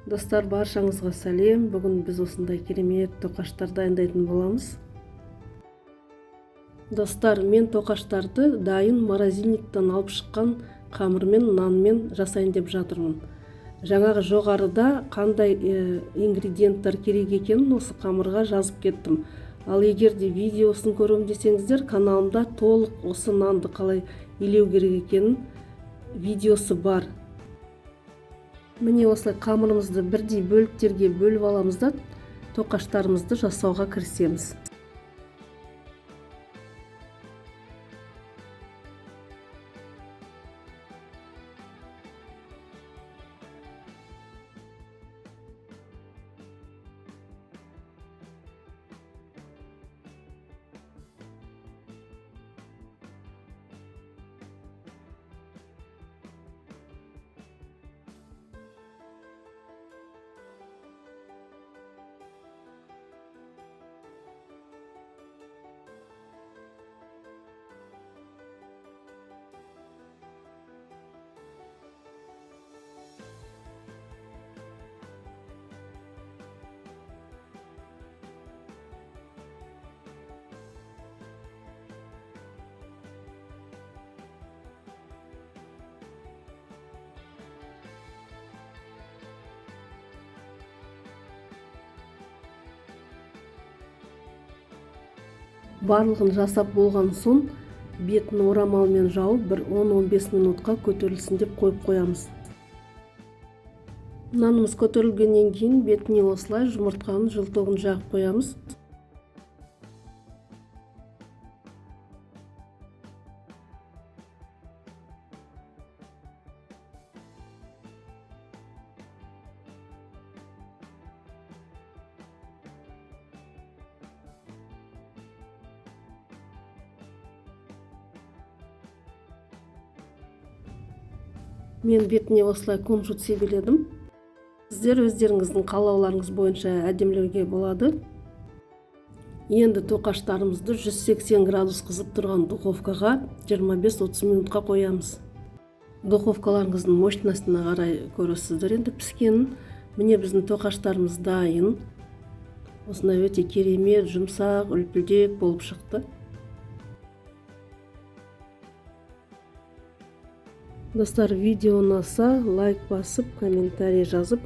Достар, баршаңызға сәлем. Бүгін біз осындай керемет тоқаштар дайындайтын боламыз. Достар, мен тоқаштарды дайын морозильниктен алып шыққан қамырмен, нанмен жасайын деп жатырмын. Жаңағы жоғарыда қандай ингредиенттер керек екенін осы қамырға жазып кеттім. Ал егер де видеосын көрем десеңіздер, каналымда толық осы нанды қалай илеу керек екенін видеосы бар. Міне, осылай қамырымызды бірдей бөліктерге бөліп аламыз да, тоқаштарымызды жасауға кірісеміз. Барлығын жасап болған соң бетін орамалмен жауып, бір 10-15 минутқа көтерілсін деп қойып қоямыз. Нанымыз көтерілгеннен кейін бетіне осылай жұмыртқаның желтогын жағып қоямыз. Мен бетіне осылай кунжут себеледім. Сіздер өздеріңіздің қалауларыңыз бойынша әдемілеуге болады. Енді тоқаштарымызды 180 градус қызып тұрған духовкаға 25-30 минутқа қоямыз. Духовкаларыңыздың мощностына қарай көресіздер енді піскенін. Міне, біздің тоқаштарымыз дайын. Осындай өте керемет, жұмсақ, үлпілдек болып шықты. Достар, видео ұнаса, лайк басып, комментарий жазып,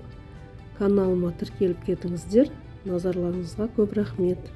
каналыма тіркеліп кетіңіздер. Назарларыңызға көп рахмет.